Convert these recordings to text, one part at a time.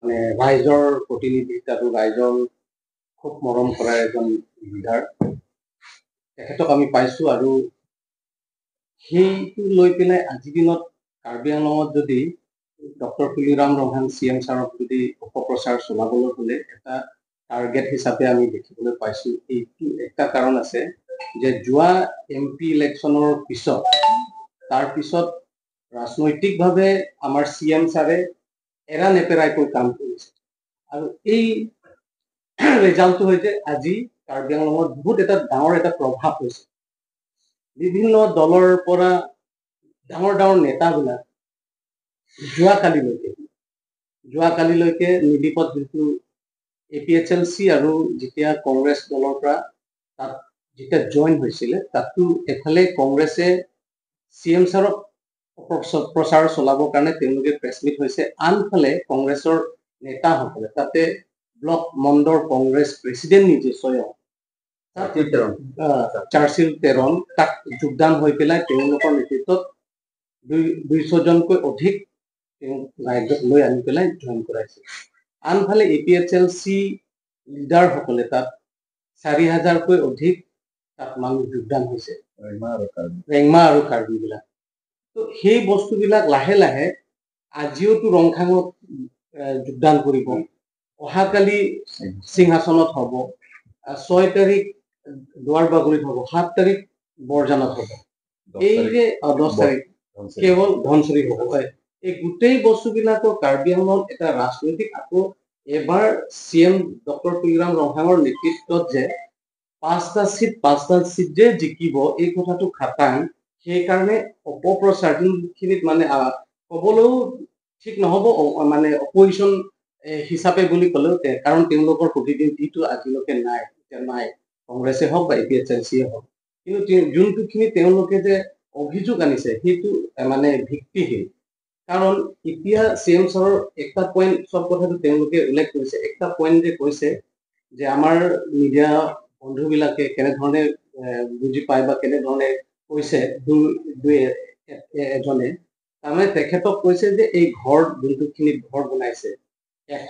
মানে ৰাইজৰ প্ৰতিনিধি আৰু ৰাইজৰ খুব মৰম কৰা এজন লিডাৰ, তেখেতক আমি পাইছোঁ। আৰু সেইটো লৈ পেলাই আজিৰ দিনত কাৰ্বি আংলঙত যদি doctor Tuliram Ronghang C M ছাৰক যদি অপপ্ৰচাৰ চলাবলৈ হ'লে এটা টাৰ্গেট হিচাপে আমি দেখিবলৈ পাইছোঁ। এইটো এটা কাৰণ আছে যে যোৱা এম পি ইলেকশ্যনৰ পিছত, তাৰপিছত ৰাজনৈতিকভাৱে আমাৰ চি এম ছাৰে এৰা নেপেৰাকৈ কাম কৰিছে, আৰু এই ৰিজাল্টটো হৈছে আজি কাৰ্বি আংলঙত বহুত এটা ডাঙৰ এটা প্ৰভাৱ হৈছে। বিভিন্ন দলৰ পৰা ডাঙৰ ডাঙৰ নেতাবিলাক যোৱাকালিলৈকে নিলিপত যোনটো A P H L C আৰু যেতিয়া কংগ্ৰেছ দলৰ পৰা তাত যেতিয়া জইন হৈছিলে, তাততো এফালে কংগ্ৰেছে চি এম ছাৰক প্ৰচাৰ চলাবৰ কাৰণে তেওঁলোকে প্ৰেছ মিট হৈছে, আনফালে কংগ্ৰেছৰ নেতাসকলে তাতে ব্লক মণ্ডল কংগ্ৰেছ প্ৰেচিডেণ্ট নিজে স্বয়ং চাৰ্চিল টেৰন তাক যোগদান হৈ পেলাই তেওঁলোকৰ নেতৃত্বত 200 জনকৈ অধিক তেওঁক ৰাইজক লৈ আনি পেলাই জইন কৰাইছে। আনফালে A P H L C লিডাৰসকলে তাত 4000কৈ অধিক তাত মানুহ যোগদান হৈছে, ৰেংমা আৰু কাৰ্বিবিলাক। ত' সেই বস্তুবিলাক লাহে লাহে আজিওতো ৰংখাঙত যোগদান কৰিব, অহাকালি সিংহাসনত হ'ব, 6 তাৰিখ দুৱাৰবাগৰিত হ'ব, 7 তাৰিখ বৰজানত হ'ব, এই যে 10 তাৰিখ কেৱল ধনচিৰি হ'ব। হয়, এই গোটেই বস্তুবিলাকৰ কাৰ্বি আংলঙত এটা ৰাজনৈতিক আকৌ এবাৰ চি এম ডক্টৰ তুলিৰাম ৰংহাঙৰ নেতৃত্বত যে 5টা চিট যে জিকিব, এই কথাটো খাটাং। সেইকাৰণে অপপ্ৰচাৰ যোনখিনিত মানে ক'বলৈও ঠিক নহ'ব, মানে অপজিশ্যন হিচাপে বুলি ক'লেও, কাৰণ তেওঁলোকৰ প্ৰতিনিধিটো আজিলৈকে নাই, এতিয়া নাই, কংগ্ৰেছে হওক বা এ পি এইচ এল চিয়ে হওক। কিন্তু যোনটোখিনি তেওঁলোকে যে অভিযোগ আনিছে, সেইটো মানে ভিত্তিহীন। কাৰণ এতিয়া চি এম ছাৰৰ একটা পইণ্ট, চব কথাটো তেওঁলোকে উল্লেখ কৰিছে, একটা পইণ্ট যে কৈছে যে আমাৰ মিডিয়া বন্ধুবিলাকে কেনেধৰণে বুজি পায় বা কেনেধৰণে কৈছে, দুই এজনে তাৰমানে তেখেতক কৈছে যে এই ঘৰ যোনটোখিনিত ঘৰ বনাইছে এশ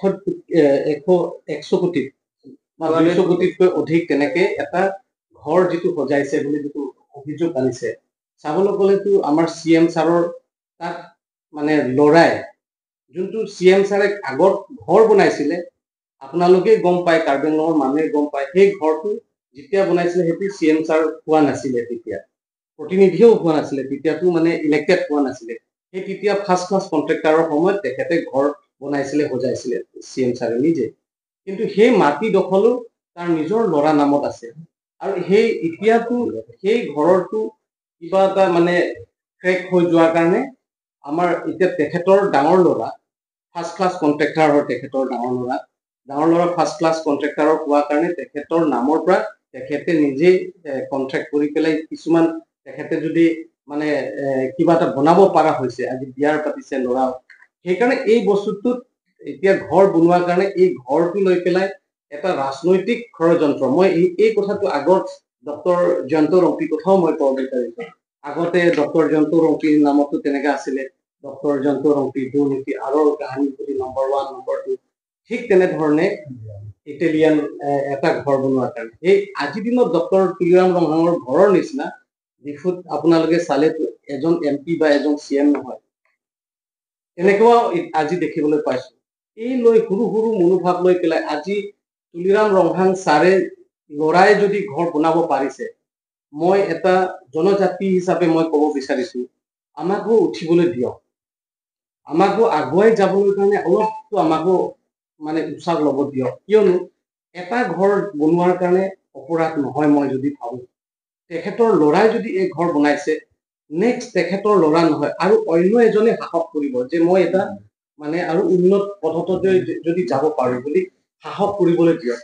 এশ 100 কোটিত বা 200 কোটিতকৈ অধিক তেনেকে এটা ঘৰ যিটো সজাইছে বুলি যিটো অভিযোগ আনিছে, চাবলৈ গ'লেতো আমাৰ চি এম ছাৰৰ তাক মানে লৰাই যোনটো চি এম ছাৰে আগত ঘৰ বনাইছিলে, আপোনালোকেই গম পায়, কাৰ্বি আংলঙৰ মানুহে গম পায়, সেই ঘৰটো যেতিয়া বনাইছিলে সেইটো চি এম ছাৰ হোৱা নাছিলে, তেতিয়া প্ৰতিনিধিও হোৱা নাছিলে, তেতিয়াতো মানে ইলেক্টেড হোৱা নাছিলে। সেই তেতিয়া ফাৰ্ষ্ট ক্লাছ কণ্ট্ৰেক্টাৰৰ সময়ত তেখেতে ঘৰ বনাইছিলে, সজাইছিলে চি এম ছাৰে নিজে। কিন্তু সেই মাটি দখলো তাৰ নিজৰ ল'ৰা নামত আছে। আৰু সেই এতিয়াতো সেই ঘৰৰটো কিবা এটা মানে ক্ৰেক হৈ যোৱাৰ কাৰণে আমাৰ এতিয়া তেখেতৰ ডাঙৰ ল'ৰা ফাৰ্ষ্ট ক্লাছ কণ্ট্ৰেক্টাৰ হয়, তেখেতৰ ডাঙৰ ল'ৰা ফাৰ্ষ্ট ক্লাছ কণ্ট্ৰেক্টাৰৰ হোৱাৰ কাৰণে তেখেতৰ নামৰ পৰা তেখেতে নিজেই কণ্ট্ৰেক্ট কৰি পেলাই কিছুমান তেখেতে যদি মানে কিবা এটা বনাব পৰা হৈছে, আজি বিয়াৰ পাতিছে ল'ৰা। সেইকাৰণে এই বস্তুটোত এতিয়া ঘৰ বনোৱাৰ কাৰণে এই ঘৰটো লৈ পেলাই এটা ৰাজনৈতিক ষড়যন্ত্ৰ। মই এই কথাটো আগত ডক্টৰ জয়ন্ত ৰংপিৰ কথাও মই ক'ব বিচাৰিছো। আগতে ডক্টৰ জয়ন্ত ৰংপিৰ নামতো তেনেকা আছিলে, ডক্টৰ জয়ন্ত ৰংপি দুৰ্নীতি আৰৰ কাহানী বুলি নম্বৰ 1, নম্বৰ 2, ঠিক তেনেধৰণে ইটেলিয়ান এটা ঘৰ বনোৱাৰ কাৰণে। এই আজিৰ দিনত ডক্টৰ তুলিৰাম ৰংহাঙৰ ঘৰৰ নিচিনা ডিফুত আপোনালোকে চালে এজন এম পি বা এজন চি এম নহয়, তেনেকুৱাও আজি দেখিবলৈ পাইছো। এই লৈ সৰু সৰু মনোভাৱ লৈ পেলাই আজি তুলিৰাম ৰংহাং ছাৰে ল'ৰাই যদি ঘৰ বনাব পাৰিছে, মই এটা জনজাতি হিচাপে মই ক'ব বিচাৰিছো, আমাকো উঠিবলৈ দিয়ক, আমাকো আগুৱাই যাবলৈ কাৰণে অলপতো আমাকো মানে উৎসাহ ল'ব দিয়ক। কিয়নো এটা ঘৰ বনোৱাৰ কাৰণে অপৰাধ নহয়। মই যদি ভাবো তেখেতৰ ল'ৰাই যদি এই ঘৰ বনাইছে, নেক্সট তেখেতৰ ল'ৰা নহয় আৰু অন্য এজনে সাহস কৰিব যে মই এটা মানে আৰু উন্নত পথতে যদি যাব পাৰো বুলি সাহস কৰিবলৈ দিয়ক।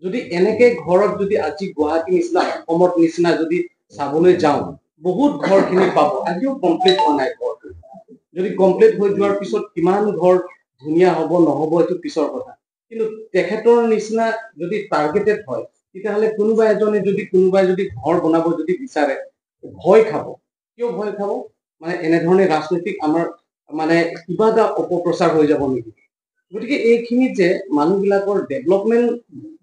যদি এনেকে ঘৰত যদি আজি গুৱাহাটী নিচিনা, অসমত নিচিনা যদি চাবলৈ যাওঁ, বহুত ঘৰখিনি পাব, আজিও কমপ্লিট হোৱা নাই ঘৰটো। যদি কমপ্লিট হৈ যোৱাৰ পিছত কিমান ঘৰ ধুনীয়া হ'ব নহ'ব, এইটো পিছৰ কথা। কিন্তু তেখেতৰ নিচিনা যদি টাৰ্গেটেড হয়, তেতিয়াহ'লে কোনোবা এজনে যদি কোনোবাই যদি ঘৰ বনাব যদি বিচাৰে, ভয় খাব। কিয় ভয় খাব? মানে এনেধৰণে ৰাজনৈতিক আমাৰ মানে কিবা এটা অপপ্ৰচাৰ হৈ যাব নেকি। গতিকে এইখিনি যে মানুহবিলাকৰ ডেভেলপমেণ্ট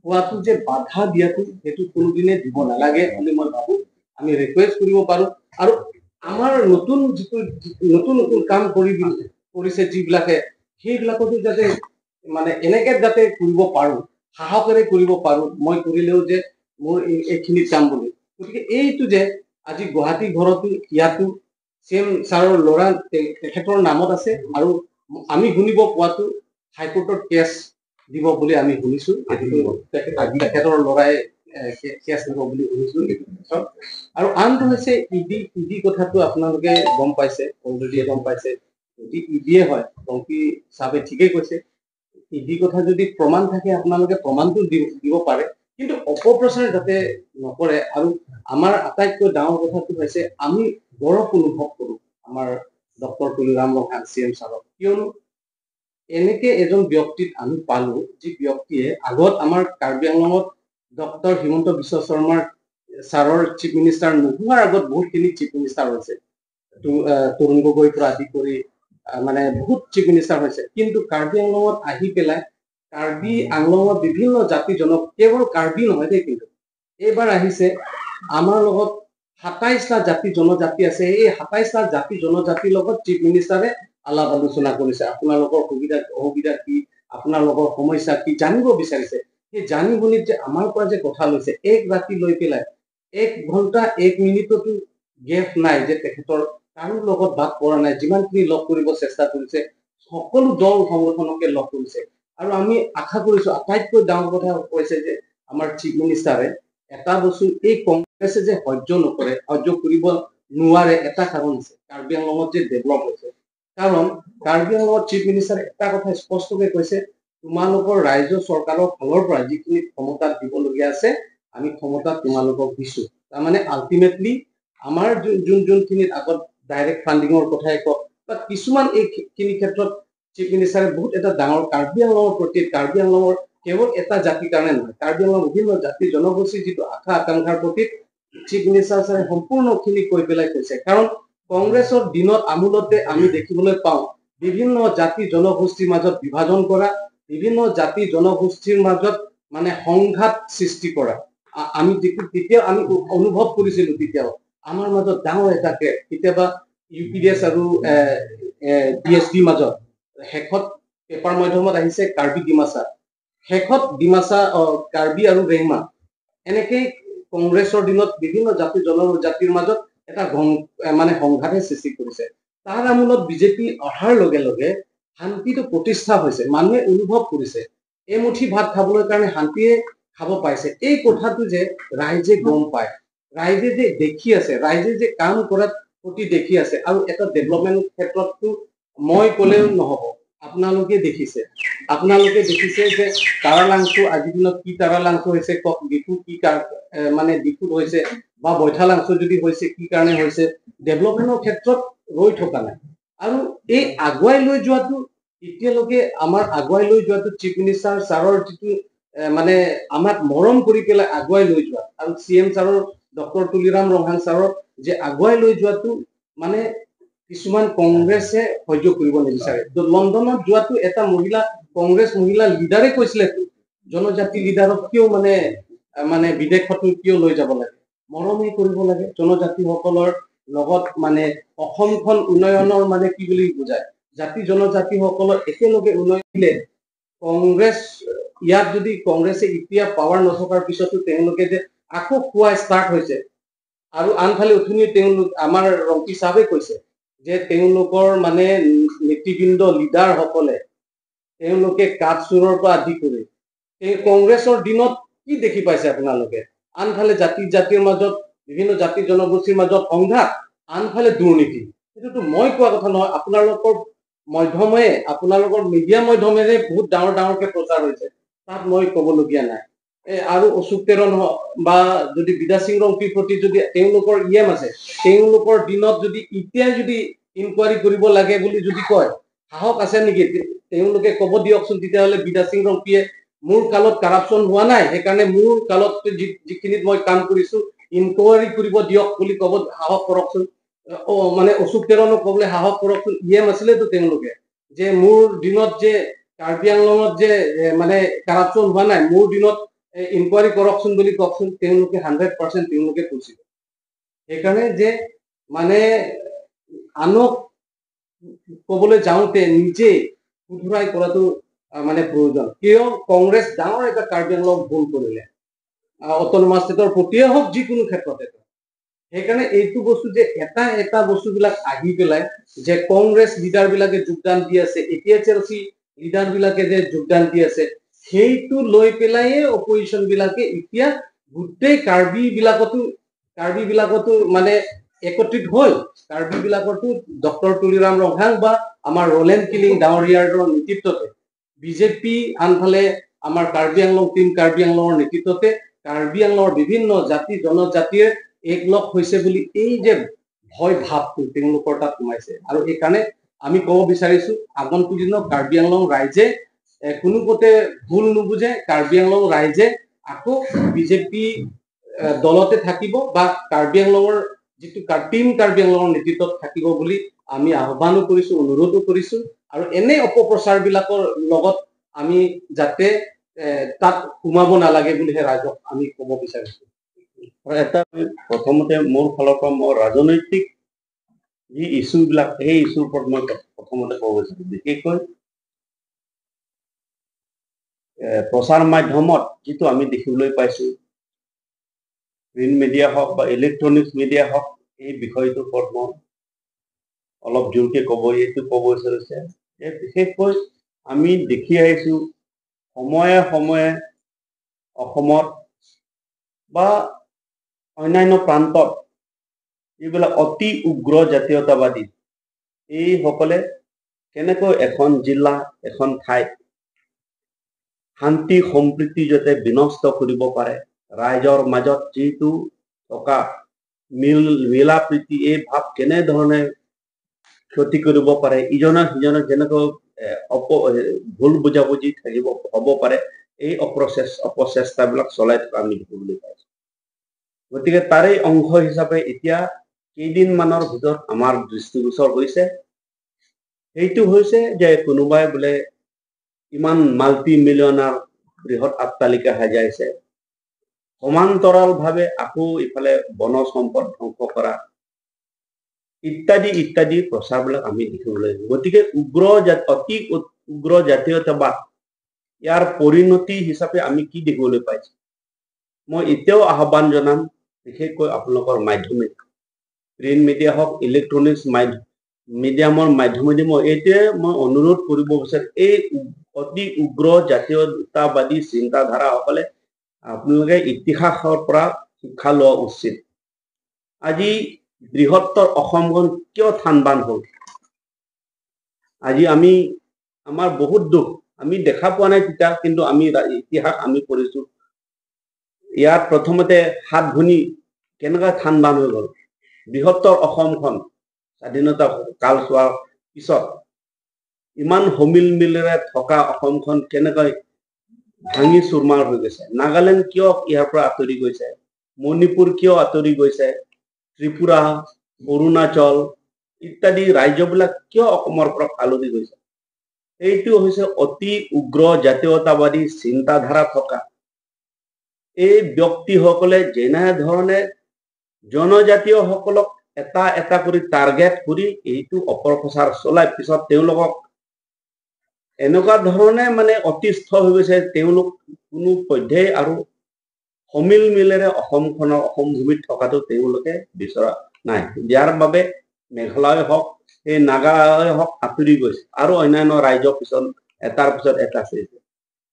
হোৱাটো যে বাধা দিয়াটো সেইটো কোনোদিনে দিব নালাগে বুলি মই ভাবো। আমি ৰিকুৱেষ্ট কৰিব পাৰো। আৰু আমাৰ নতুন যিটো নতুন নতুন কাম কৰিছে যিবিলাকে, সেইবিলাকতো যাতে মানে এনেকে যাতে কৰিব পাৰো, সাহসেৰে কৰিব পাৰো, মই কৰিলেও যে মোৰ এইখিনি কাম বুলি। গতিকে এইটো যে আজি গুৱাহাটী ঘৰতো ইয়াতো চেম ছাৰৰ ল'ৰা তেখেতৰ নামত আছে আৰু আমি শুনিব পোৱাটো হাইকোৰ্টত কেছ দিব বুলি আমি শুনিছো। তেখেতৰ ল'ৰাই কেছ দিব বুলি শুনিছো। আৰু আনটো হৈছে ইডি। ইডি কথাটো আপোনালোকে গম পাইছে, অলৰেডি গম পাইছে। যদি ইডিয়ে হয়, ৰংপি চাহাবে ঠিকেই কৈছে, ইডি কথা যদি প্ৰমাণ থাকে আপোনালোকে প্ৰমাণটো দিব পাৰে, কিন্তু অপপ্ৰচাৰ যাতে নকৰে। আৰু আমাৰ আটাইতকৈ ডাঙৰ কথাটো হৈছে আমি গৌৰৱ অনুভৱ কৰো আমাৰ doctor Tuliram Ronghang C M ছাৰক, কিয়নো এনেকে এজন ব্যক্তিক আমি পালো যি ব্যক্তিয়ে আগত আমাৰ কাৰ্বি আংলঙত ডক্টৰ হিমন্ত বিশ্ব শৰ্মাৰ ছাৰৰ চিফ মিনিষ্টাৰ নোহোৱাৰ আগত বহুতখিনি চিফ মিনিষ্টাৰ হৈছে, তৰুণ গগৈৰ পৰা আদি কৰি মানে বহুত চিফ মিনিষ্টাৰ হৈছে। কিন্তু কাৰ্বি আংলঙত আহি পেলাই কাৰ্বি আংলঙত বিভিন্ন জাতি কেৱল কাৰ্বি নহয় দেই, কিন্তু এইবাৰ আহিছে আমাৰ লগত 27টা জাতি জনজাতি আছে। এই 27টা জাতি জনজাতিৰ লগত চিফ মিনিষ্টাৰে আলাপ আলোচনা কৰিছে, আপোনালোকৰ সুবিধা অসুবিধা কি, আপোনালোকৰ সমস্যা কি জানিব বিচাৰিছে। সেই জানি শুনি যে আমাৰ পৰা যে কথা লৈছে, এক ৰাতি লৈ পেলাই 1 ঘণ্টা 1 মিনিটতো গেপ নাই যে তেখেতৰ কাৰো লগত বাদ পৰা নাই, যিমানখিনি লগ কৰিব চেষ্টা কৰিছে সকলো দল সংগঠনকে লগ কৰিছে। আৰু আমি আশা কৰিছো, আটাইতকৈ ডাঙৰ কথা কৈছে যে আমাৰ চিফ মিনিষ্টাৰে এটা বস্তু এই কংগ্ৰেছে যে সহ্য নকৰে, সহ্য কৰিব নোৱাৰে, এটা কাৰণ আছে কাৰ্বি আংলঙত যে ডেভেলপ হৈছে। কাৰণ কাৰ্বি আংলঙত চিফ মিনিষ্টাৰে এটা কথা স্পষ্টকে কৈছে, তোমালোকৰ ৰাজ্য চৰকাৰৰ ফালৰ পৰা যিখিনি ক্ষমতা দিবলগীয়া আছে আমি ক্ষমতা তোমালোকক দিছো। তাৰমানে আল্টিমেটলি আমাৰ যোনখিনিত আগত ডাইৰেক্ট ফাণ্ডিঙৰ কথাই কওক বা কিছুমান এইখিনি ক্ষেত্ৰত চিফ মিনিষ্টাৰে বহুত এটা ডাঙৰ কাৰ্বি আংলঙৰ প্ৰতি, কাৰ্বি আংলঙৰ কেৱল এটা জাতিৰ কাৰণে নহয়, কাৰ্বি আংলঙৰ বিভিন্ন জাতি জনগোষ্ঠীৰ যিটো আশা আকাংক্ষাৰ প্ৰতি চিফ মিনিষ্টাৰ ছাৰে সম্পূৰ্ণখিনি কৈ পেলাই কৈছে। কাৰণ কংগ্ৰেছৰ দিনত আমোলতে আমি দেখিবলৈ পাওঁ বিভিন্ন জাতি জনগোষ্ঠীৰ মাজত বিভাজন কৰা, বিভিন্ন জাতি জনগোষ্ঠীৰ মাজত মানে সংঘাত সৃষ্টি কৰা আমি তেতিয়া আমি অনুভৱ কৰিছিলো। তেতিয়াও আমাৰ মাজত ডাঙৰ এটা কেতিয়াবা ইউ পি ডি এছ আৰু ডি এছ ডিৰ মাজত, শেষত পেপাৰ মাধ্যমত আহিছে কাৰ্বি ডিমাচা, শেষত ডিমাচা কাৰ্বি আৰু ৰেংমা, এনেকেই কংগ্ৰেছৰ দিনত বিভিন্ন জাতি জনজাতিৰ মাজত এটা মানে সংঘাতে সৃষ্টি কৰিছে। তাৰ আমোলত বিজেপি অহাৰ লগে লগে শান্তিটো প্ৰতিষ্ঠা হৈছে, মানুহে অনুভৱ কৰিছে এমুঠি ভাত খাবলৈ কাৰণে শান্তিয়ে খাব পাইছে। এই কথাটো যে ৰাইজে গম পায়, ৰাইজে যে দেখি আছে, ৰাইজে যে কাম কৰাত প্ৰতি দেখি আছে। আৰু এটা ডেভেলপমেণ্ট ক্ষেত্ৰতটো মই ক'লেও নহ'ব, আপোনালোকে দেখিছে, আপোনালোকে দেখিছে যে তাৰালাংচু আজিৰ দিনত কি তাৰালাংচু হৈছে, ডিফু কি মানে ডিফুত হৈছে বা বৈঠালাংচু যদি হৈছে কি কাৰণে হৈছে, ডেভেলপমেণ্টৰ ক্ষেত্ৰত ৰৈ থকা নাই। আৰু এই আগুৱাই লৈ যোৱাটো এতিয়ালৈকে আমাৰ আগুৱাই লৈ যোৱাটো চিফ মিনিষ্টাৰ ছাৰৰ যিটো মানে আমাক মৰম কৰি পেলাই আগুৱাই লৈ যোৱা, আৰু চি এম ছাৰৰ ডক্টৰ তুলিৰাম ৰংহাং ছাৰৰ যে আগুৱাই লৈ যোৱাটো মানে কিছুমান কংগ্ৰেছে সহ্য কৰিব নিবিচাৰে। লণ্ডনত যোৱাটো এটা মহিলা কংগ্ৰেছ মহিলা লিডাৰে কৈছিলে, জনজাতি লিডাৰক কিয় মানে মানে বিদেশতো কিয় লৈ যাব লাগে, মৰমেই কৰিব লাগে জনজাতিসকলৰ লগত। মানে অসমখন উন্নয়নৰ মানে কি বুলি বুজায়, জাতি জনজাতিসকলৰ একেলগে উন্নয়ন দিলে কংগ্ৰেছ ইয়াত যদি কংগ্ৰেছে এতিয়া পাৱাৰ নথকাৰ পিছতো তেওঁলোকে যে আকৌ খোৱা ষ্টাৰ্ট হৈছে। আৰু আনফালে উঠনি তেওঁলোক আমাৰ ৰংপি চাহাবে কৈছে যে তেওঁলোকৰ মানে নেতৃবৃন্দ লিডাৰসকলে তেওঁলোকে কাঠ চোৰৰ পৰা আদি কৰি এই কংগ্ৰেছৰ দিনত কি দেখি পাইছে আপোনালোকে, আনফালে জাতি জাতিৰ মাজত বিভিন্ন জাতি জনগোষ্ঠীৰ মাজত সংঘাত, আনফালে দুৰ্নীতি। সেইটোতো মই কোৱা কথা নহয়, আপোনালোকৰ মাধ্যমে, আপোনালোকৰ মিডিয়া মাধ্যমেৰে বহুত ডাঙৰ ডাঙৰকে প্ৰচাৰ হৈছে, তাত মই ক'বলগীয়া নাই। আৰু অশোক তেৰণ বা যদি বিদা সিং ৰংপিৰ প্ৰতি যদি তেওঁলোকৰ ই এম আছে, তেওঁলোকৰ দিনত যদি এতিয়াই যদি ইনকুৱাৰী কৰিব লাগে বুলি যদি কয়, সাহস আছে নেকি তেওঁলোকে ক'ব দিয়কচোন। তেতিয়াহ'লে বিদা সিং ৰংপিয়ে মোৰ কালত কাৰাপশ্যন হোৱা নাই, সেইকাৰণে মোৰ কালত যিখিনিত মই কাম কৰিছো ইনকুৱাৰী কৰিব দিয়ক বুলি ক'ব সাহস কৰকচোন। মানে অশোক তেৰণক ক'বলৈ সাহস কৰকচোন। ই এম আছিলেতো তেওঁলোকে যে মোৰ দিনত যে কাৰ্বি আংলঙত যে মানে কাৰাপশ্যন হোৱা নাই, মোৰ দিনত ইনকুৱাৰী কৰকচোন বুলি কওকচোন, তেওঁলোকে 100% তেওঁলোকে কৈছিল। সেইকাৰণে যে মানে আনক ক'বলৈ যাওঁতে নিজে শুধৰাই কৰাটো মানে প্ৰয়োজন। কিয় কংগ্ৰেছ ডাঙৰ এটা কাৰ্বি আংলং ভুল কৰিলে, অট'নমাছ ষ্টেটৰ প্ৰতিয়ে হওক যিকোনো ক্ষেত্ৰতে। সেইকাৰণে এইটো বস্তু যে এটা এটা বস্তুবিলাক আহি পেলাই যে কংগ্ৰেছ লিডাৰ বিলাকে যোগদান দি আছে, APHLC leader বিলাকে যে যোগদান দি আছে, সেইটো লৈ পেলাইয়ে অপজিশ্যন বিলাকে এতিয়া গোটেই কাৰ্বি বিলাকতো মানে একত্ৰিত হৈ কাৰ্বি বিলাকতো ডক্টৰ তুলিৰাম ৰংহাং বা আমাৰ ৰলেন কিলিং ডাঙৰীয়াৰ নেতৃত্বতে বিজেপি, আনফালে আমাৰ কাৰ্বি আংলং টিম কাৰ্বি আংলঙৰ নেতৃত্বতে কাৰ্বি আংলঙৰ বিভিন্ন জাতি জনজাতিৰ একলগ হৈছে বুলি এই যে ভয় ভাৱটো তেওঁলোকৰ তাত সোমাইছে। আৰু সেইকাৰণে আমি ক'ব বিচাৰিছো আগন্তুক দিনত কাৰ্বি আংলং ৰাইজে কোনোপতে ভুল নুবুজে, কাৰ্বি আংলং ৰাইজে আকৌ বিজেপি দলতে থাকিব বা কাৰ্বি আংলঙৰ যিটো টিম কাৰ্বি আংলঙৰ নেতৃত্বত থাকিব বুলি আমি আহ্বানো কৰিছো, অনুৰোধো কৰিছো। আৰু এনে অপপ্ৰচাৰ বিলাকৰ লগত আমি যাতে তাত সোমাব নালাগে বুলিহে ৰাইজক আমি ক'ব বিচাৰিছো। এটা প্ৰথমতে মোৰ ফালৰ পৰা মই ৰাজনৈতিক যি ইছ্যুবিলাক, সেই ইছ্যুৰ ওপৰত মই প্ৰথমতে ক'ব বিচাৰিছো। বিশেষকৈ প্ৰচাৰ মাধ্যমত যিটো আমি দেখিবলৈ পাইছো, প্ৰিণ্ট মিডিয়া হওক বা ইলেক্ট্ৰনিক্স মিডিয়া হওক, এই বিষয়টোৰ ওপৰত মই অলপ জোৰকে এইটো ক'ব বিচাৰিছে যে বিশেষকৈ আমি দেখি আহিছো সময়ে সময়ে অসমত বা অন্যান্য প্ৰান্তত যিবিলাক অতি উগ্ৰ জাতীয়তাবাদী, এইসকলে কেনেকৈ এখন জিলা এখন ঠাইত শান্তি সম্প্ৰীতি যাতে বিনষ্ট কৰিব পাৰে, ৰাইজৰ মাজত যিটো থকা মিলা প্ৰীতি এই ভাৱ কেনেধৰণে ক্ষতি কৰিব পাৰে, ইজনে সিজনক যেনেকৈ ভুল বুজাবুজি থাকিব হ'ব পাৰে, এই অপচেষ্টাবিলাক চলাই থকা আমি দেখিবলৈ পাইছো। গতিকে তাৰেই অংশ হিচাপে এতিয়া কেইদিনমানৰ ভিতৰত আমাৰ দৃষ্টিগোচৰ হৈছে, সেইটো হৈছে যে কোনোবাই বোলে ইমান মাল্টি মিলিয়নাৰ বৃহৎ অট্টালিকা সাজাইছে, সমান্তৰালভাৱে আকৌ ইফালে বনজ সম্পদ ধ্বংস কৰা ইত্যাদি ইত্যাদি প্ৰচাৰবিলাক আমি দেখিবলৈ। গতিকে অতি উগ্ৰ জাতীয়তাবাদ ইয়াৰ পৰিণতি হিচাপে আমি কি দেখিবলৈ পাইছো, মই এতিয়াও আহ্বান জনাম বিশেষকৈ আপোনালোকৰ মাধ্যমে, প্ৰিণ্ট মিডিয়া হওক ইলেক্ট্ৰনিক্স মিডিয়ামৰ মাধ্যমেদি মই এইটোৱে মই অনুৰোধ কৰিব বিচাৰো, এই অতি উগ্ৰ জাতীয়তাবাদী চিন্তাধাৰাসকলে আপোনালোকে ইতিহাসৰ পৰা শিক্ষা লোৱা উচিত। আজি বৃহত্তৰ অসমখন কিয় থানবান হ'ল, আজি আমি আমাৰ বহুত দুখ, আমি দেখা পোৱা নাই তেতিয়া, কিন্তু আমি ইতিহাস আমি পঢ়িছো। ইয়াত প্ৰথমতে সাত ভনী কেনেকুৱা থানবান হৈ গ'ল, বৃহত্তৰ অসমখন স্বাধীনতা কাল চোৱাৰ পিছত ইমান সমিল মিলেৰে থকা অসমখন কেনেকৈ ভাঙি চুৰমাৰ হৈ গৈছে, নাগালেণ্ড কিয় ইয়াৰ পৰা আঁতৰি গৈছে, মণিপুৰ কিয় আঁতৰি গৈছে, ত্ৰিপুৰা অৰুণাচল ইত্যাদি ৰাজ্যবিলাক কিয় অসমৰ পৰা ফালৰি গৈছে, এইটো হৈছে অতি উগ্ৰ জাতীয়তাবাদী চিন্তাধাৰা থকা এই ব্যক্তিসকলে যেনেধৰণে জনজাতীয়সকলক এটা এটা কৰি টাৰ্গেট কৰি এইটো অপপ্ৰচাৰ চলাই পিছত তেওঁলোকক এনেকুৱা ধৰণে মানে অতিষ্ঠ হৈ গৈছে, তেওঁলোক কোনো পধ্যেই আৰু সমিল মিলেৰে অসমখনৰ অসম ভূমিত থকাটো তেওঁলোকে বিচৰা নাই, যাৰ বাবে মেঘালয় হওক এই নাগাই হওক আঁতৰি গৈছে আৰু অন্যান্য ৰাজ্যৰ পিছত এটাৰ পিছত এটা চলিছে।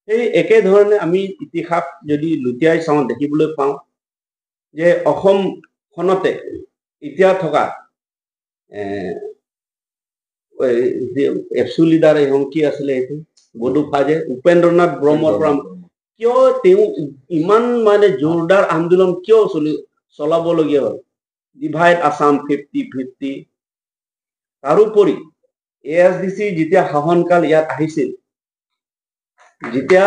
সেই একেধৰণে আমি ইতিহাস যদি লুটিয়াই চাওঁ দেখিবলৈ পাওঁ যে অসমখনতে এতিয়া থকা এফচু লিডাৰ এখন কি আছিলে এইটো বডোফা যে উপেন্দ্ৰনাথ ব্ৰহ্মৰ পৰা কিয় তেওঁ ইমান মানে জোৰদাৰ আন্দোলন কিয় চলাবলগীয়া হ'ল, ডিভাইড আছাম 50-50। তাৰোপৰি ASDC যেতিয়া শাসনকাল ইয়াত আহিছিল, যেতিয়া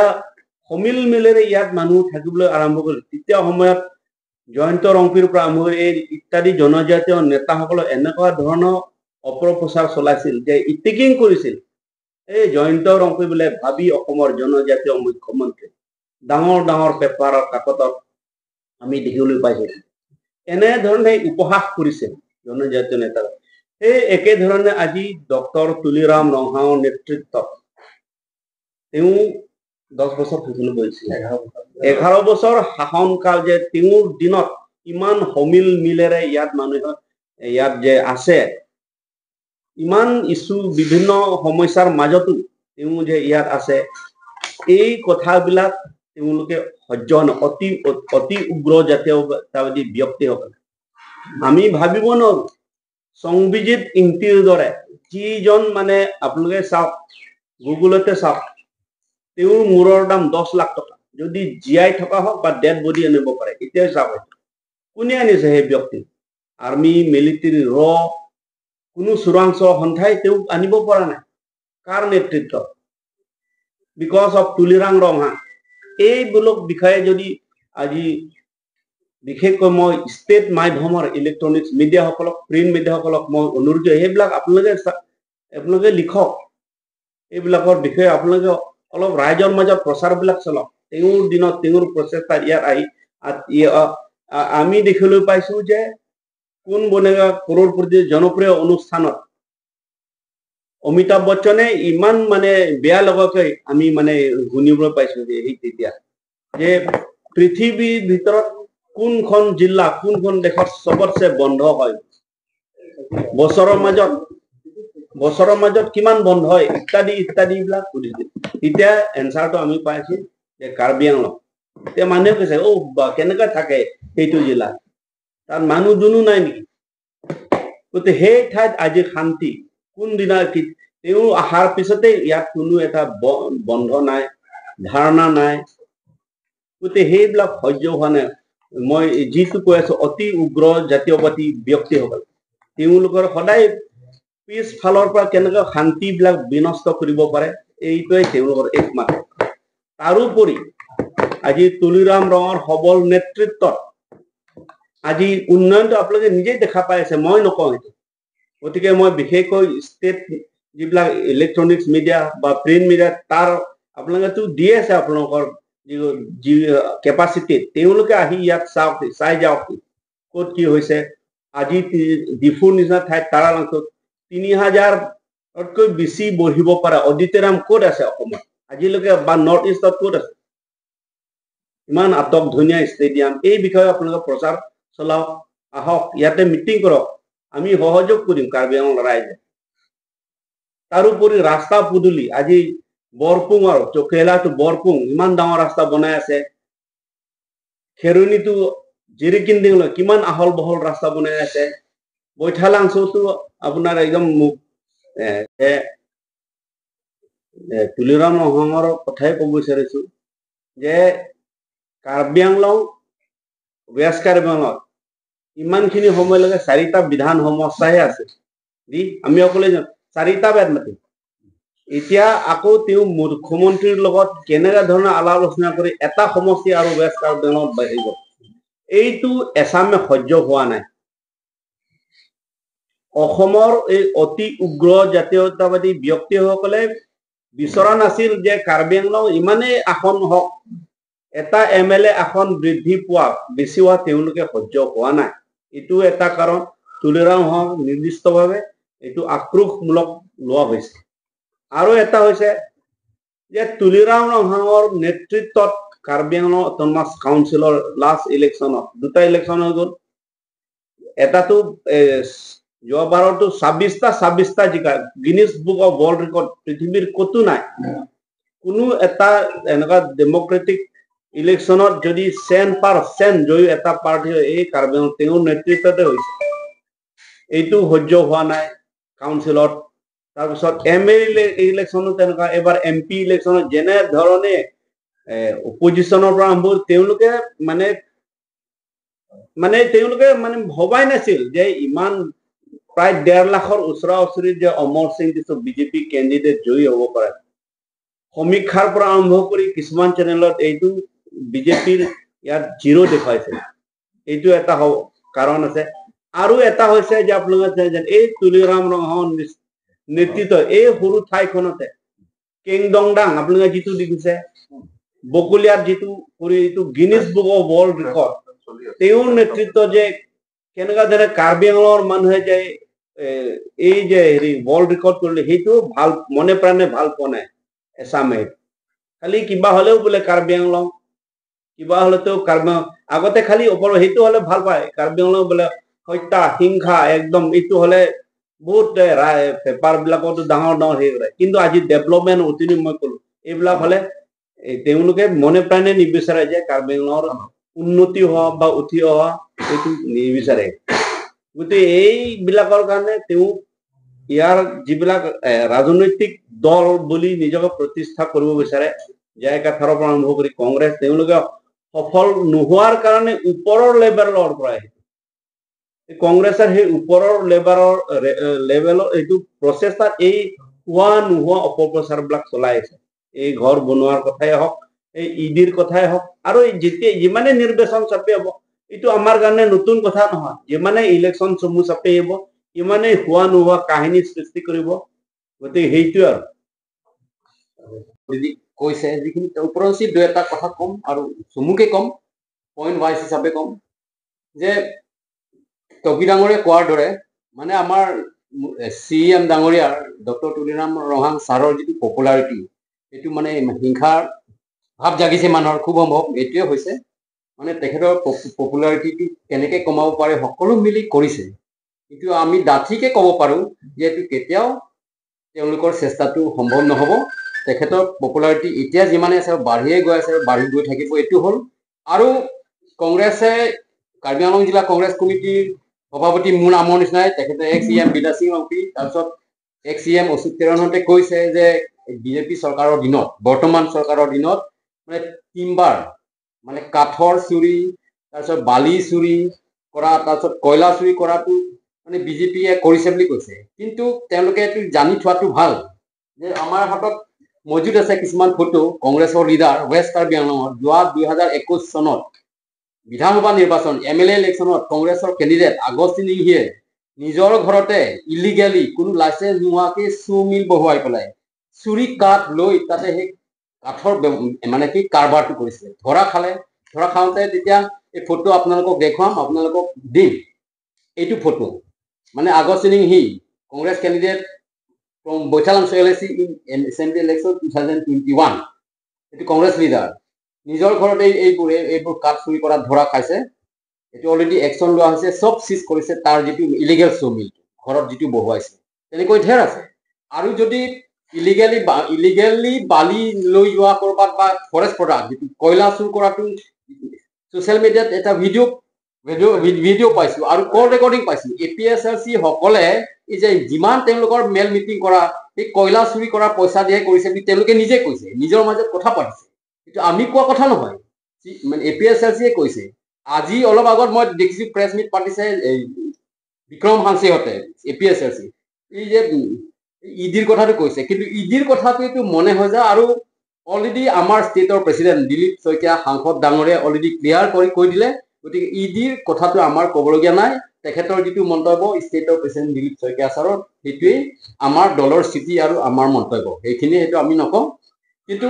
সমিল মিলেৰে ইয়াত মানুহ থাকিবলৈ আৰম্ভ কৰিল, তেতিয়া সময়ত জয়ন্ত ৰংপিৰ পৰা আৰম্ভ কৰি এই ইত্যাদি জনজাতীয় নেতাসকলে এনেকুৱা ধৰণৰ অপপ্ৰচাৰ চলাইছিল যে ইটিকিং কৰিছিল এই জয়ন্ত ৰংপী বোলে ভাবি অসমৰ জনজাতীয় মুখ্যমন্ত্ৰী, ডাঙৰ ডাঙৰ পেপাৰৰ কাকতত আমি দেখিবলৈ পাইছো। এনেধৰণে উপহাস কৰিছে জনজাতীয় নেতা। সেই একেধৰণে আজি ডক্টৰ তুলিৰাম ৰংহাঙৰ নেতৃত্বত তেওঁ 10 বছৰ শাসন কৰিছিল, 11 বছৰ শাসনকাল যে তেওঁৰ দিনত ইমান সমিল মিলেৰে ইয়াত মানুহে ইয়াত যে আছে, ইমান ইছ্যু বিভিন্ন সমস্যাৰ মাজতো তেওঁ যে ইয়াত আছে, এই কথাবিলাক তেওঁলোকে সহ্য নহয়। অতি অতি উগ্ৰ জাতীয়তাবাদী ব্যক্তিসকলে আমি ভাবিব নোৱাৰো। সংবিজিত ইংতিৰ দৰে যিজন মানে আপোনালোকে চাওক, গুগলতে চাওক, তেওঁৰ মূৰৰ দাম 10 লাখ টকা, যদি জীয়াই থকা হওক বা ডেড বডি আনিব পাৰে। এতিয়াই চাওক কোনে আনিছে সেই ব্যক্তি, আৰ্মি মিলিটাৰী ৰ কোনো চোৰাংচোৱা সন্থাই তেওঁক আনিব পৰা নাই। কাৰ নেতৃত্ব? Because of Tuliram Ronghang. এইবিলাক বিষয়ে যদি আজি বিশেষকৈ মই ষ্টেট মাধ্যমৰ ইলেক্ট্ৰনিক্স মিডিয়াসকলক, প্ৰিণ্ট মিডিয়াসকলক মই অনুৰোধ, সেইবিলাক আপোনালোকে লিখক, এইবিলাকৰ বিষয়ে আপোনালোকে অলপ ৰাইজৰ মাজত প্ৰচাৰবিলাক চলাওক। তেওঁৰ দিনত তেওঁৰ প্ৰচেষ্টাত ইয়াত আহি আমি দেখিবলৈ পাইছো যে কোন বনেগা কৰোৰপতি জনপ্ৰিয় অনুষ্ঠানত অমিতাভ বচ্চনে ইমান মানে বেয়া লগাকৈ আমি মানে শুনিবলৈ পাইছো যে সেই তেতিয়া যে পৃথিৱীৰ ভিতৰত কোনখন জিলা কোনখন দেশত চবতছে বন্ধ হয়, বছৰৰ মাজত কিমান বন্ধ হয় ইত্যাদি ইত্যাদি বিলাক সুধিছিল। তেতিয়া এনচাৰটো আমি পাইছো যে কাৰ্বি আংলং। এতিয়া মানুহে কৈছে অ কেনেকৈ থাকে সেইটো জিলা, তাত মানুহ দুনো নাই নেকি? গতিকে সেই ঠাইত আজি শান্তি কোনদিনা তেওঁ অহাৰ পিছতে ইয়াত কোনো এটা বন্ধ নাই, ধাৰণা নাই। গতিকে সেইবিলাক সহ্য হোৱা নাই। মই যিটো কৈ আছো, অতি উগ্ৰ জাতীয়বাদী ব্যক্তিসকল তেওঁলোকৰ সদায় পিছফালৰ পৰা কেনেকৈ শান্তিবিলাক বিনষ্ট কৰিব পাৰে, এইটোৱে তেওঁলোকৰ একমাত্ৰ। তাৰোপৰি আজি তুলিৰাম ৰঙৰ সবল নেতৃত্বত আজি উন্নয়নটো আপোনালোকে নিজেই দেখা পাই আছে, মই নকওঁ সেইটো। গতিকে মই বিশেষকৈ ষ্টেট যিবিলাক ইলেক্ট্ৰনিক্স মিডিয়া বা প্ৰিণ্ট মিডিয়া, তাৰ আপোনালোকেতো দিয়ে আছে আপোনালোকৰ যি কেপাচিটি, তেওঁলোকে আহি ইয়াত চাওক, চাই যাওক ক'ত কি হৈছে। আজি ডিফুৰ নিচিনা ঠাইত তাৰালাংচত 3000তকৈ বেছি বহিব পৰা অডিটৰিয়াম ক'ত আছে অসমত আজিলৈকে বা নৰ্থ ইষ্টত ক'ত আছে? ইমান আটক ধুনীয়া ষ্টেডিয়াম। এই বিষয়ে আপোনালোকে প্ৰচাৰ চলাওক, আহক ইয়াতে মিটিং কৰক, আমি সহযোগ কৰিম কাৰ্বি আংলং ৰাইজে। তাৰোপৰি ৰাস্তা পদূলি আজি বৰপুং আৰু চকেলাটো বৰপুং ইমান ডাঙৰ ৰাস্তা বনাই আছে, খেৰণিটো জিৰিকিন্দিংলৈ কিমান আহল বহল ৰাস্তা বনাই আছে, বৈঠালাংচুটো আপোনাৰ একদম তুলিৰাম ৰংহাঙৰ কথাই ক'ব বিচাৰিছো যে কাৰ্বি আংলং, ৱেষ্ট কাৰ্বি আংলঙত ইমানখিনি সময়লৈকে 4টা বিধান সমস্যাহে আছে, যি আমি সকলোৱে জানো 4টা বেদ মাতি। এতিয়া আকৌ তেওঁ মুখ্যমন্ত্ৰীৰ লগত কেনেকুৱা ধৰণৰ আলাপ আলোচনা কৰি এটা সমষ্টি আৰু ৱেষ্ট কাৰ্বি আংলঙত বাঢ়ি গ'ল, এইটো এছামে সহ্য হোৱা নাই। অসমৰ এই অতি উগ্ৰ জাতীয়তাবাদী ব্যক্তিসকলে বিচৰা নাছিল যে কাৰ্বি আংলং ইমানেই আসন হওক, এটা এম এল এ আসন বৃদ্ধি পোৱা বেছি হোৱা তেওঁলোকে সহ্য হোৱা নাই। এইটো এটা কাৰণ। তুলিৰাম হওক নিৰ্দিষ্টভাৱে এইটো আক্ৰোশমূলক লোৱা হৈছে। আৰু এটা হৈছে যে তুলিৰাম ৰংহাঙৰ নেতৃত্বত কাৰ্বি আংলং অট'নমাছ কাউন্সিলৰ লাষ্ট ইলেকশ্যনত 2টা ইলেকশ্যন হৈ গ'ল, এটাতো যোৱাবাৰতো 26টা জিকা, Guinness book of world record পৃথিৱীৰ ক'তো নাই। কোনো এটা এনেকুৱা ডেমক্ৰেটিক ইলেকশ্যনত যদি 100% জয়ী এটা পাৰ্টি হয়, এই কাৰ্বি আংলং তেওঁৰ নেতৃত্বতে হৈছে। এইটো সহ্য হোৱা নাই কাউন্সিলত। তাৰপিছত এম এল এ ইলেকশ্যনো তেনেকুৱা, এইবাৰ এম পি ইলেকশ্যনত যেনেধৰণে অপজিশ্যনৰ পৰা আৰম্ভ তেওঁলোকে মানে মানে তেওঁলোকে মানে ভবাই নাছিল যে ইমান প্ৰায় 1.5 লাখৰ ওচৰা ওচৰি যে অমৰ সিং কিছু বিজেপি কেণ্ডিডেট জয়ী হ'ব পাৰে। সমীক্ষাৰ পৰা আৰম্ভ কৰি কিছুমান চেনেলত এইটো বিজেপিৰ ইয়াত জিৰ' দেখুৱাইছে, এইটো এটা কাৰণ আছে। আৰু এটা হৈছে যে আপোনালোকে এই তুলিৰাম ৰংহাঙৰ নেতৃত্ব এই সৰু ঠাইখনতে কেংদংডাং আপোনালোকে যিটো দেখিছে, বকুলিয়াত যিটো কৰি এইটো Guinness book of world record, তেওঁৰ নেতৃত্ব যে কেনেকুৱা ধৰণে কাৰ্বি আংলঙৰ মানুহে যে এই যে হেৰি ৱৰ্ল্ড ৰেকৰ্ড কৰিলে, সেইটো ভাল মনে প্ৰাণে ভাল পোৱা নাই এছামে। খালি কিবা হ'লেও বোলে কাৰ্বি আংলং, কিবা হ'লেতো কাৰ্বি আগতে খালি ওপৰ সেইটো হ'লে ভাল পায়, কাৰ্বি আংলং বোলে হত্যা হিংসা একদম এইটো হ'লে বহুত পেপাৰ বিলাকতো ডাঙৰ ডাঙৰ হেৰি কৰে। কিন্তু আজি ডেভেলপমেণ্ট অতি মই ক'লো এইবিলাক হ'লে তেওঁলোকে মনে প্ৰাণে নিবিচাৰে যে কাৰ্বি আংলঙৰ উন্নতি হোৱা বা উঠি অহা, এইটো নিবিচাৰে। গতিকে এইবিলাকৰ কাৰণে তেওঁ ইয়াৰ যিবিলাক ৰাজনৈতিক দল বুলি নিজকে প্ৰতিষ্ঠা কৰিব বিচাৰে, জয়কাথাৰৰ পৰা আৰম্ভ কৰি কংগ্ৰেছ, তেওঁলোকে সফল নোহোৱাৰ কাৰণে ওপৰৰ লেভেলৰ পৰা কংগ্ৰেছৰ সেই ওপৰৰ লেভেলৰ লেভেলৰ এইটো প্ৰচেষ্টাত এই হোৱা নোহোৱা অপপ্ৰচাৰবিলাক চলাই আছে। এই ঘৰ বনোৱাৰ কথাই হওক, এই ইডিৰ কথাই হওক, আৰু যেতিয়া যিমানে নিৰ্বাচন চাপি হ'ব, এইটো আমাৰ কাৰণে নতুন কথা নহয়, যিমানে ইলেকশ্যন চমু চাপি আহিব ইমানেই হোৱা নোহোৱা কাহিনী সৃষ্টি কৰিব। গতিকে সেইটোৱে আৰু কৈছে যিখিনি ওপৰঞ্চি দুই এটা কথা ক'ম আৰু চমুকে ক'ম, পইণ্ট ৱাইজ হিচাপে ক'ম যে টকি ডাঙৰীয়া কোৱাৰ দৰে মানে আমাৰ চি এম ডাঙৰীয়াৰ ডক্টৰ তুলিৰাম ৰংহাং ছাৰৰ যিটো পপুলাৰিটি, সেইটো মানে হিংসাৰ ভাৱ জাগিছে মানুহৰ, খুব সম্ভৱ এইটোৱে হৈছে মানে তেখেতৰ পপুলাৰিটিটো কেনেকৈ কমাব পাৰে সকলো মিলি কৰিছে। কিন্তু আমি ডাঠিকে ক'ব পাৰোঁ যে এইটো কেতিয়াও তেওঁলোকৰ চেষ্টাটো সম্ভৱ নহ'ব। তেখেতৰ পপুলাৰিটি এতিয়া যিমানে আছে বাঢ়িয়ে গৈ আছে আৰু বাঢ়ি গৈ থাকিব, এইটো হ'ল। আৰু কংগ্ৰেছে কাৰ্বি আংলং জিলা কংগ্ৰেছ কমিটিৰ সভাপতি মোৰ নামৰ নিচিনাই তেখেতে এক্স ই এম বিলাসিং ৰংপি, তাৰপিছত এক্স ই এম অশোক তেৰণহঁতে কৈছে যে বিজেপি চৰকাৰৰ দিনত, বৰ্তমান চৰকাৰৰ দিনত মানে টিম্বাৰ মানে কাঠৰ চুৰি, তাৰপিছত বালি চুৰি কৰা, তাৰপিছত কয়লা চুৰি কৰাটো মানে বিজেপিয়ে কৰিছে বুলি কৈছে। কিন্তু তেওঁলোকে এইটো জানি থোৱাটো ভাল যে আমাৰ হাতত মজুত আছে কিছুমান ফটো কংগ্ৰেছৰ লিডাৰ ৱেষ্ট কাৰ্বি আংলঙত যোৱা 2021 চনত বিধানসভা নিৰ্বাচন এম এল এ ইলেকশ্যনত কংগ্ৰেছৰ কেণ্ডিডেট আগষ্টিন ইংহিয়ে নিজৰ ঘৰতে ইলিগেলি কোনো লাইচেঞ্চ নোহোৱাকৈ চু মিল বহুৱাই পেলাই চুৰি কাঠ লৈ তাতে সেই কাঠৰ মানে কি কাৰবাৰটো কৰিছিলে, ধৰা খালে। ধৰা খাওঁতে তেতিয়া এই ফটো আপোনালোকক দেখুৱাম, আপোনালোকক দিম এইটো ফটো। মানে Augustine Inghi Congress candidate from Baithalangso L A C in assembly election 2021, এইটো কংগ্ৰেছ লিডাৰ নিজৰ ঘৰতে এইবোৰ কাঠ চুৰি কৰাত ধৰা খাইছে। এইটো অলৰেডি একশ্যন লোৱা হৈছে, চব চিজ কৰিছে তাৰ যিটো ইলিগেল চৌ মিলটো ঘৰত যিটো বহুৱাইছে, তেনেকৈ ঢেৰ আছে। আৰু যদি ইলিগেলি বালি লৈ যোৱা ক'ৰবাত বা ফৰেষ্ট প্ৰডাক্ট যিটো কয়লা চুৰ কৰাটো ছ'চিয়েল মিডিয়াত এটা ভিডিঅ' পাইছোঁ আৰু কল ৰেকৰ্ডিং পাইছোঁ। A P S L C সকলে এই যে যিমান তেওঁলোকৰ মেল মিটিং কৰা সেই কয়লা চুৰি কৰা পইচা দিয়ে কৰিছে বুলি তেওঁলোকে নিজে কৈছে, নিজৰ মাজত কথা পাতিছে, এইটো আমি কোৱা কথা নহয়, মানে এ পি এছ এল চিয়ে কৈছে। আজি অলপ আগত মই দেখিছোঁ প্ৰেছ মিট পাতিছে এই Vikram হাঞ্চিহঁতে A P S L C, এই যে ইডিৰ কথাটো কৈছে। কিন্তু ইডিৰ কথাটো এইটো মনে হৈ যায়। আৰু অলৰেডি আমাৰ ষ্টেটৰ প্ৰেচিডেণ্ট দিলীপ শইকীয়া সাংসদ ডাঙৰীয়াই অলৰেডি ক্লিয়াৰ কৰি কৈ দিলে, গতিকে ইডিৰ কথাটো আমাৰ ক'বলগীয়া নাই। তেখেতৰ যিটো মন্তব্য ষ্টেটৰ প্ৰেচিডেণ্ট দিলীপ শইকীয়া ছাৰৰ, সেইটোৱেই আমাৰ দলৰ স্থিতি আৰু আমাৰ মন্তব্য, সেইখিনি সেইটো আমি নকওঁ। কিন্তু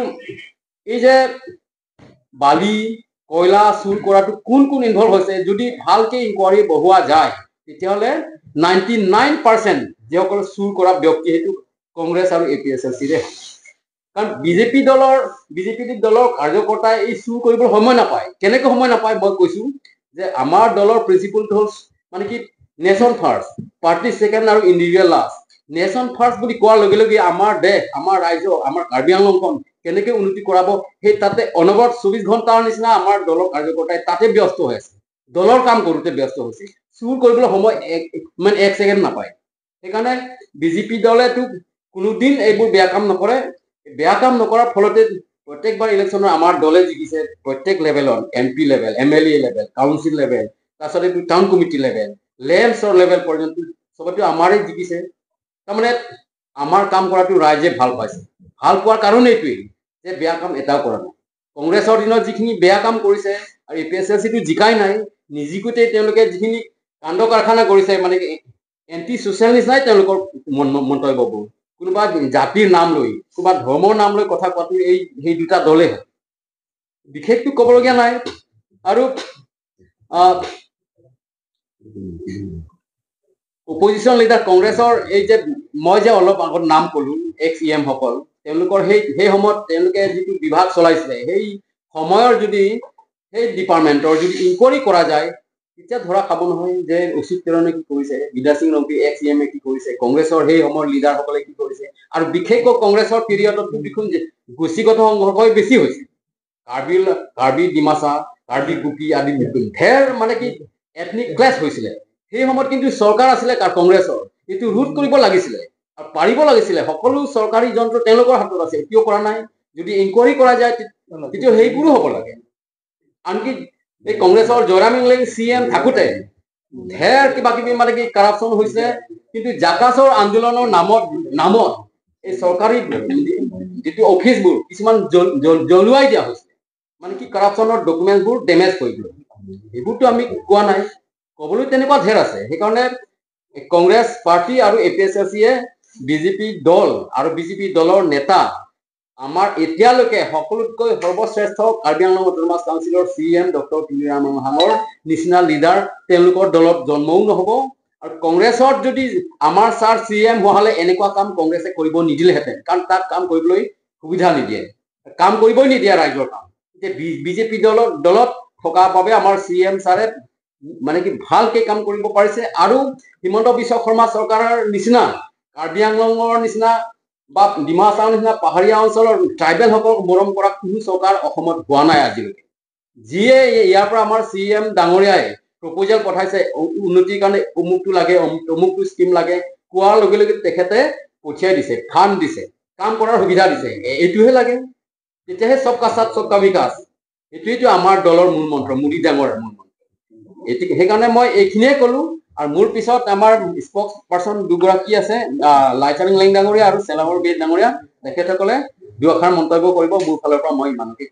এই যে বালি কয়লা চুৰ কৰাটো কোন কোন ইনভলভ হৈছে, যদি ভালকে ইনকুৱাৰী বহোৱা যায় তেতিয়াহ'লে 99% যিসকল চুৰ কৰা ব্যক্তি সেইটো কংগ্ৰেছ আৰু এ পি এছ এল চিৰে। কাৰণ বিজেপি দলৰ কাৰ্যকৰ্তাই এই চুৰ কৰিবলৈ সময় নাপায়। কেনেকৈ সময় নাপায় মই কৈছো যে আমাৰ দলৰ প্ৰিন্সিপলটো হ'ল মানে কি নেশ্যন ফাৰ্ষ্ট, পাৰ্টি ছেকেণ্ড আৰু ইণ্ডিভিজুৱেল লাষ্ট। নেশ্যন ফাৰ্ষ্ট বুলি কোৱাৰ লগে লগে আমাৰ দেশ, আমাৰ ৰাজ্য, আমাৰ কাৰ্বি আংলংখন কেনেকৈ উন্নতি কৰাব সেই তাতে অনবৰত 24 ঘণ্টাৰ নিচিনা আমাৰ দলৰ কাৰ্যকৰ্তাই তাতে ব্যস্ত হৈ আছে, দলৰ কাম কৰোঁতে ব্যস্ত হৈছে, চুৰ কৰিবলৈ সময় মানে এক ছেকেণ্ড নাপায়। সেইকাৰণে বিজেপি দলেতো কোনোদিন এইবোৰ বেয়া কাম নকৰে। বেয়া কাম নকৰাৰ ফলতে প্ৰত্যেকবাৰ ইলেকশ্যনৰ আমাৰ দলে জিকিছে প্ৰত্যেক লেভেলত, M P level, M L A level, council level, তাৰপিছত এইটো টাউন কমিটি লেভেল, লেমছৰ লেভেল পৰ্যন্ত চবতে আমাৰেই জিকিছে। তাৰমানে আমাৰ কাম কৰাটো ৰাইজে ভাল পাইছে। ভাল পোৱাৰ কাৰণ এইটোৱেই যে বেয়া কাম এটাও কৰা নাই। কংগ্ৰেছৰ দিনত যিখিনি বেয়া কাম কৰিছে আৰু এ পি এছ এল চিটো জিকাই নাই, নিজিকোতেই তেওঁলোকে যিখিনি কাণ্ড কাৰখানা কৰিছে মানে এণ্টি ছ'চিয়েল নিচিনাই তেওঁলোকৰ মন্তব্যবোৰ, কোনোবা জাতিৰ নাম লৈ, কোনোবা ধৰ্মৰ নাম লৈ কথা কোৱাটো এই সেই দুটা দলেই হয়। বিশেষটো ক'বলগীয়া নাই। আৰু অপজিশ্যন লিডাৰ কংগ্ৰেছৰ এই যে মই যে অলপ আগত নাম ক'লো এক্স ই এম সকল, তেওঁলোকৰ সেই সেই সময়ত তেওঁলোকে যিটো বিভাগ চলাইছিলে, সেই সময়ৰ যদি সেই ডিপাৰ্টমেণ্টৰ যদি ইনকুৱাৰী কৰা যায়, তেতিয়া ধৰা খাব নহয় যে অচ্যুত তেৰণে কি কৰিছে, Bidyasing Rongpi x E M A কি কৰিছে, কংগ্ৰেছৰ সেই সময়ৰ লিডাৰসকলে কি কৰিছে। আৰু বিশেষকৈ কংগ্ৰেছৰ পিৰিয়ডত দেখোন গোষ্ঠীগত সংঘৰ্ষই বেছি হৈছে। কাৰ্বি কাৰ্বি ডিমাচা, কাৰ্বি কুকি আদি ঢেৰ মানে কি এথনিক ক্লেছ হৈছিলে সেই সময়ত। কিন্তু চৰকাৰ আছিলে কংগ্ৰেছৰ, এইটো ৰোধ কৰিব লাগিছিলে আৰু পাৰিব লাগিছিলে। সকলো চৰকাৰী যন্ত্ৰ তেওঁলোকৰ হাতত আছে, কিয় কৰা নাই? যদি ইনকুৱাৰী কৰা যায়, তেতিয়া সেইবোৰো হ'ব লাগে। আনকি এই কংগ্ৰেছৰ জয়ৰাম ইংলেং চি এম থাকোঁতে ঢেৰ কিবা কিবি মানে কি কাৰাপশ্যন হৈছে, কিন্তু জাকাছৰ আন্দোলনৰ নামত এই চৰকাৰী যিটো অফিচবোৰ কিছুমান জ্বলোৱাই দিয়া হৈছে, মানে কি কাৰাপশ্যনৰ ডকুমেণ্টবোৰ ডেমেজ কৰিবলৈ। সেইবোৰতো আমি কোৱা নাই, ক'বলৈ তেনেকুৱা ঢেৰ আছে। সেইকাৰণে কংগ্ৰেছ পাৰ্টি আৰু এ পি এছ এল চিয়ে বিজেপি দল আৰু বিজেপি দলৰ নেতা আমাৰ এতিয়ালৈকে সকলোতকৈ সৰ্বশ্ৰেষ্ঠ Karbi Anglong autonomous council C M doctor Tuliram ৰংহাঙৰ নিচিনা লিডাৰ তেওঁলোকৰ দলত জন্মও নহ'ব। আৰু কংগ্ৰেছত যদি আমাৰ ছাৰ চি এম হোৱা হ'লে এনেকুৱা কাম কংগ্ৰেছে কৰিব নিদিলেহেঁতেন, কাৰণ তাক কাম কৰিবলৈ সুবিধা নিদিয়ে, কাম কৰিবই নিদিয়ে ৰাইজৰ কাম। এতিয়া বিজেপি দলত থকা বাবে আমাৰ চি এম ছাৰে মানে কি ভালকে কাম কৰিব পাৰিছে। আৰু হিমন্ত বিশ্ব শৰ্মা চৰকাৰৰ নিচিনা কাৰ্বি আংলঙৰ নিচিনা বা ডিমা হাছাওৰ নিচিনা পাহাৰীয়া অঞ্চলৰ ট্ৰাইবেলসকলক মৰম কৰা কোনো চৰকাৰ অসমত হোৱা নাই আজিলৈকে। যিয়ে ইয়াৰ পৰা আমাৰ চি এম ডাঙৰীয়াই প্ৰপ'জেল পঠাইছে উন্নতিৰ কাৰণে, অমুকটো লাগে, অমুকটো স্কিম লাগে, কোৱাৰ লগে লগে তেখেতে পঠিয়াই দিছে, ফাণ্ড দিছে, কাম কৰাৰ সুবিধা দিছে। এইটোহে লাগে, তেতিয়াহে সবকা সাথ সবকা বিকাশ। এইটোৱেইটো আমাৰ দলৰ মূল মন্ত্ৰ, মোদী ডাঙৰীয়াৰ মূল মন্ত্ৰ এইটো। সেইকাৰণে মই এইখিনিয়ে ক'লো। আৰু মোৰ পিছত আমাৰ স্পক্স পাৰ্চন দুগৰাকী আছে, লাইচাৰিং লেং ডাঙৰীয়া আৰু চেলামৰ বেদ ডাঙৰীয়া, তেখেতসকলে দুআষাৰ মন্তব্য কৰিব। মোৰ ফালৰ পৰা মই ইমানকে